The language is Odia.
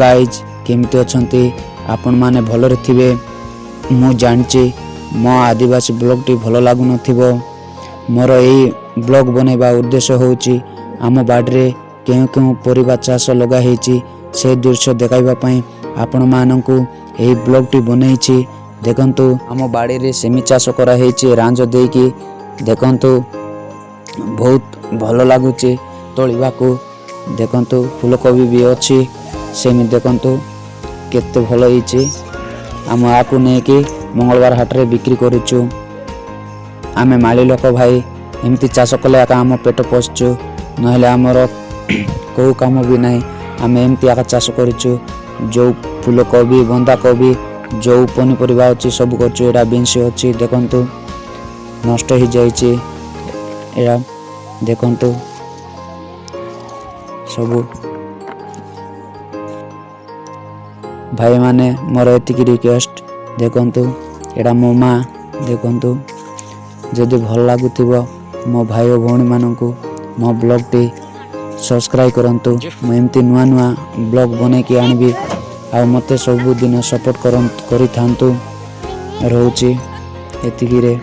ଗାଇଜ୍, କେମିତି ଅଛନ୍ତି ଆପଣମାନେ? ଭଲରେ ଥିବେ ମୁଁ ଜାଣିଛି। ମୋ ଆଦିବାସୀ ବ୍ଲଗ୍ଟି ଭଲ ଲାଗୁନଥିବ। ମୋର ଏଇ ବ୍ଲଗ୍ ବନେଇବା ଉଦ୍ଦେଶ୍ୟ ହେଉଛି, ଆମ ବାଡ଼ିରେ କେଉଁ କେଉଁ ପରିବା ଚାଷ ଲଗା ହେଇଛି, ସେ ଦୃଶ୍ୟ ଦେଖାଇବା ପାଇଁ ଆପଣମାନଙ୍କୁ ଏହି ବ୍ଲଗ୍ଟି ବନେଇଛି। ଦେଖନ୍ତୁ, ଆମ ବାଡ଼ିରେ ସେମି ଚାଷ କରାହେଇଛି ରାଞ୍ଜ ଦେଇକି। ଦେଖନ୍ତୁ, ବହୁତ ଭଲ ଲାଗୁଛି ତୋଳିବାକୁ। ଦେଖନ୍ତୁ, ଫୁଲକୋବି ବି ଅଛି ସେମିତି। ଦେଖନ୍ତୁ କେତେ ଭଲ ହେଇଛି। ଆମ ଆକୁ ନେଇକି ମଙ୍ଗଳବାର ହାଟରେ ବିକ୍ରି କରୁଛୁ। ଆମେ ମାଳି ଲୋକ ଭାଇ, ଏମିତି ଚାଷ କଲେ ଏକା ଆମ ପେଟ ପୋଷୁଛୁ, ନହେଲେ ଆମର କେଉଁ କାମ ବି ନାହିଁ। ଆମେ ଏମିତି ଏକା ଚାଷ କରୁଛୁ। ଯେଉଁ ଫୁଲକୋବି, ବନ୍ଧାକୋବି, ଯେଉଁ ପନିପରିବା ଅଛି, ସବୁ କରୁଛୁ। ଏଇଟା ବିନ୍ସ ଅଛି, ଦେଖନ୍ତୁ, ନଷ୍ଟ ହେଇଯାଇଛି ଏଇଟା। ଦେଖନ୍ତୁ ସବୁ ଭାଇମାନେ, ମୋର ଏତିକି ରିକ୍ୱେଷ୍ଟ। ଦେଖନ୍ତୁ, ଏଇଟା ମୋ ମା। ଦେଖନ୍ତୁ, ଯଦି ଭଲ ଲାଗୁଥିବ ମୋ ଭାଇ ଓ ଭଉଣୀମାନଙ୍କୁ, ମୋ ବ୍ଲଗ୍ଟି ସବସ୍କ୍ରାଇବ୍ କରନ୍ତୁ। ମୁଁ ଏମିତି ନୂଆ ନୂଆ ବ୍ଲଗ୍ ବନେଇକି ଆଣିବି ଆଉ ମୋତେ ସବୁଦିନ ସପୋର୍ଟ କରିଥାନ୍ତୁ। ରହୁଛି ଏତିକିରେ।